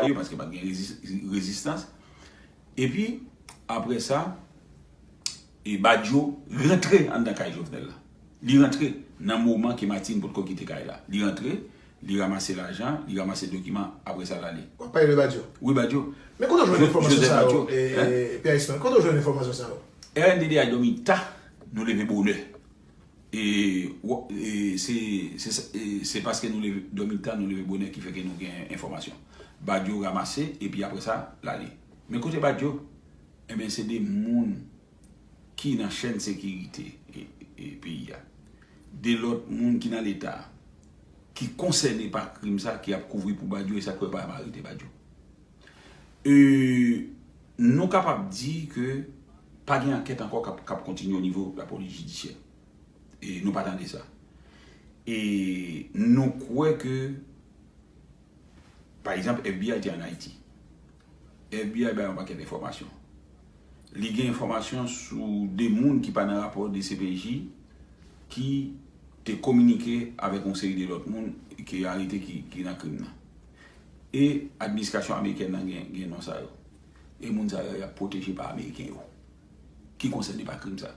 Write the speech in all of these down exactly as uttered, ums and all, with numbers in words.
yo, paske pa t gen rezis- rezistans. Epi, apre sa, e Badio rantre anndan kay Jovenel la. Li rantre nan moman ke Martine potko kite kay la. Li rantre, li ranmase lajan, li ranmase dokiman, apre sa l ale. W ap pale de Badio? Wi, Badio. Men kote w jwenn enfòmasyon sa yo, Pierre Espion? Kote w jwenn enfòmasyon sa yo? R N D D A dòmi ta, nou leve bonè. E, e se, se, e se paske nou leve, dòmi ta, nou leve bonè ki fè ke nou gen enfòmasyon. Badio ranmase, epi apre sa, l ale. Men kote Badio? Enben, se de moun ki nan chèn sekirite e, e peyi a. De lòt moun ki nan Leta a, ki konsène pa krim sa, ki ap kouvri pou Badio, e sa k fè yo pa janm arete Badio. E, nou kapab di ke pa gen ankèt ankò k ap, k ap kontinye o nivo lapolis jidisyè. E nou pa tande sa. E nou kwè ke, pa egzanp, F B I te ann Ayiti. F B I bay yon pakèt enfòmasyon. Li gen enfòmasyon sou de moun ki pa nan rapò D C P J ki te kominike avèk yon seri de lòt moun ke yo arete ki, ki nan krim nan. E administrasyon amerikèn nan gen, gen non sa yo. E moun sa yo, y ap pwoteje pa Ameriken yo, ki konsène pa krim sa.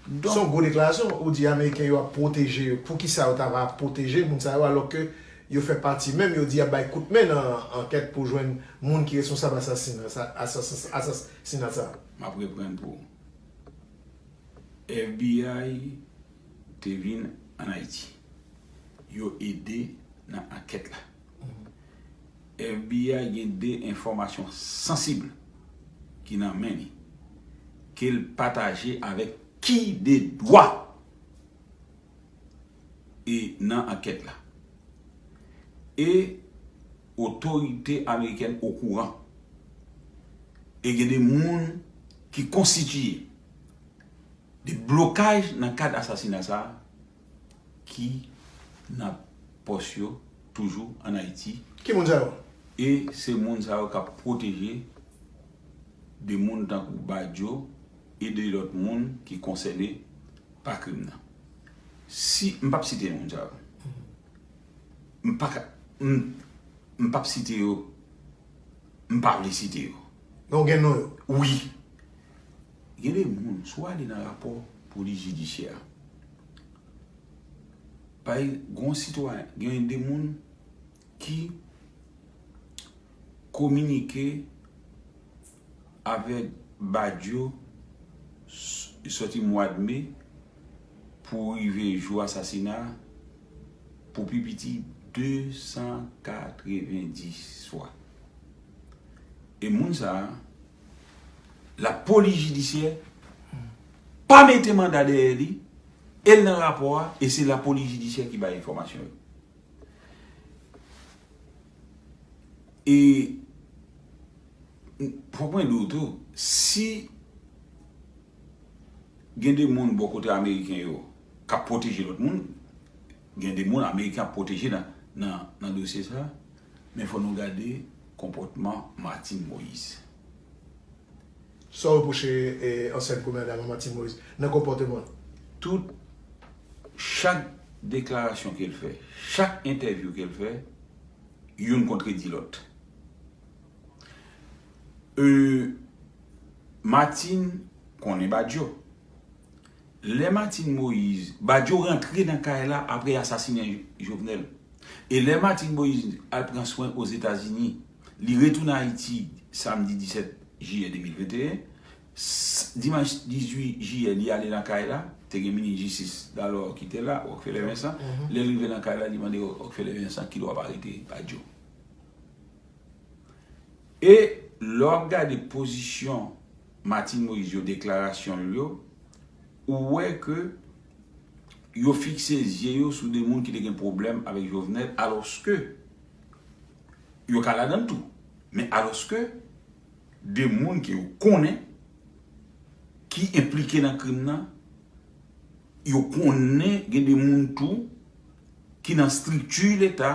Donk, se yon gwo deklarasyon. Ou di Ameriken yo ap pwoteje yo. Poukisa yo ta va ap pwoteje moun sa yo, alòske yo fè pati menm, yo di y ap bay kout men nan ankèt pou jwenn moun ki responsab asasina sa, asas- asasina sa? M ap reprann pou ou. F B I te vin ann Ayiti. Yo ede nan ankèt la. F B I gen de enfòmasyon sansib ki nan men li, ke l pataje avèk ki de dwa e nan ankèt la. E otorite amerikèn okouran. E gen de moun ki konstitiye de blokaj nan kad asasina sa a ki nan pòs yo toujou ann Ayiti. Ki moun sa yo? E se moun sa yo k ap pwoteje de moun tankou Badio e de lòt moun ki konsène pa krim nan. Si, m p ap site moun sa yo. M pa ka, m, m p ap site yo. M pa vle site yo. Men w gen non yo? Wi. Gen de moun, si w ale nan rapò polis jidisyè a, pa gen yon sitwayen, gen de moun ki kominike avèk Badio s- sòti mwa de me pou rive jou asasina a pou pi piti de san katrevenndis fwa. E moun sa a, lapolis jidisyè pa mete manda dèyè li, e l nan rapò a, e se lapolis jidisyè ki bay enfòmasyon yo. E fòk mwen di w tou, si gen de moun bò kote ameriken yo k ap pwoteje lòt moun, gen de moun ameriken ap pwoteje nan, nan, nan dosye sa, men fò nou gade konpòtman Martine Moïse. Sa w repwoche, e, ansyen premyè dam Martine Moïse nan konpòteman l? Tout, chak deklarasyon ke l fè, chak entèvyou ke l fè, youn kontredi lòt. E, Martine konnen Badio. Lè Martine Moïse, Badio rantre nan kay la apre asasinen Jovenel. E lè Martine Moïse al pran swen Ozetazini, li retounen Ayiti samdi disèt jiyè de mil venteyen. S- Dimanch dizuit jiyè, li ale nan kay la. Te gen minis jistis Dalò ki te la, Rockefeller Vincent. Lè l rive nan kay la, li mande Rockefeller Vincent ki lè w ap arete Badio. E lè w ap gade pozisyon Martine Moïse yo, deklarasyon l yo, ou wè ke yo fikse zye yo sou de moun ki te gen pwoblèm avèk Jovenel, alòske yo ka ladan l tou. Men alòske de moun ke yo konnen ki enplike nan krim nan, yo konnen gen de moun tou ki nan estrikti Leta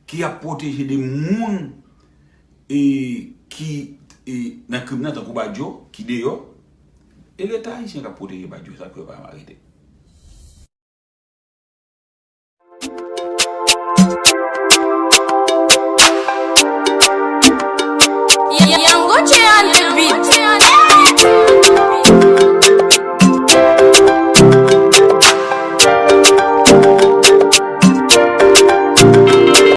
ki ap pwoteje de moun e ki e, nan krim nan, tankou Badio ki deyò. E Leta ayisyen k ap pwoteje Badio, sa k fè yo pa janm arete l.